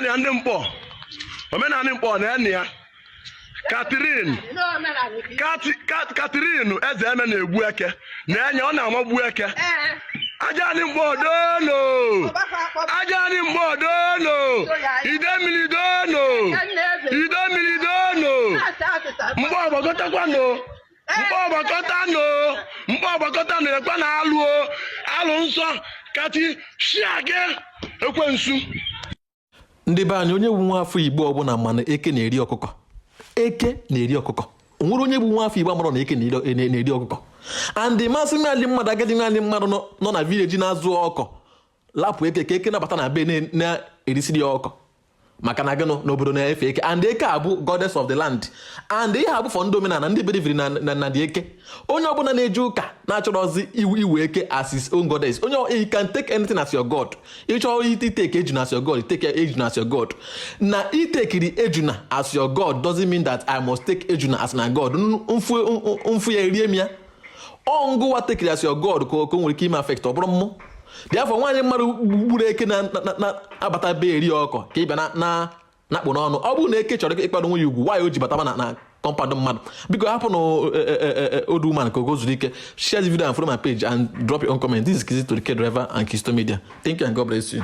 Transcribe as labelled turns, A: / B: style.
A: Na ya ndị Mkpọ, omenala Mkpọ na ya. Catherine Catherine eze eme na-egbu eke na-enye ọ na-amagbu eke. Aja anyị Mkpọ dono, aja anyị Mkpọ dono, ide mmiri dono, ide mmiri dono. Mkpọ gbakọtakwanụ, Mkpọ gbakọtanụ, Mkpọ gbakọtanụ. Ekwe na alụ o alụ nsọ kati shia gị ekwensu.
B: Ndị be anyị, onye bụ nwa afọ Igbo ọbụla mana eke na-eri ọkụkọ. Eke na-eri ọkụkọ. O nwere onye bụ nwa afọ Igbo amụrụ na eke na-eri ọkụkọ? And masị naanị mmadụ, agadi naanị mmadụ nọ na village na-azụ ọkọ, lapụ eke ka eke nabata na be na-erisiri ya ọkọ, maka na gịnụ n'obodo na-efe eke, and eke abụ goddess of the land, and ihe abụ for ndị omenala, ndị believiri na dị eke. Onye ọbụla na-eje ụka na-achọrọzi iwu iwe eke as his own goddess, onye, you can take anything as your god. Ịchọrọ itake ejuna as your god, take ejuna as your god. Na itekiri ejuna as your god doesn't mean that I must take ejuna as my god. Mfu mfu ya erie m ya. Ọ ngụwa tekiri as your god ka o nwere ike ime affect. Ọ bụrụ mmụ dị afọ nwaanyị mmadụ gburu eke na abata be eri ọkọ ka ị bịa na na-akpụ n'ọnụ. Ọ bụrụ na eke chọrọ ịkpado onwe ya ugwu, nwaanyị o ji bataba na compound mmadụ? Biko hapụ na old woman ka o zuru ike. Share the video and follow my page and drop your own comment. This is Kizito the K Driver and Kisto Media. Thank you and God bless you.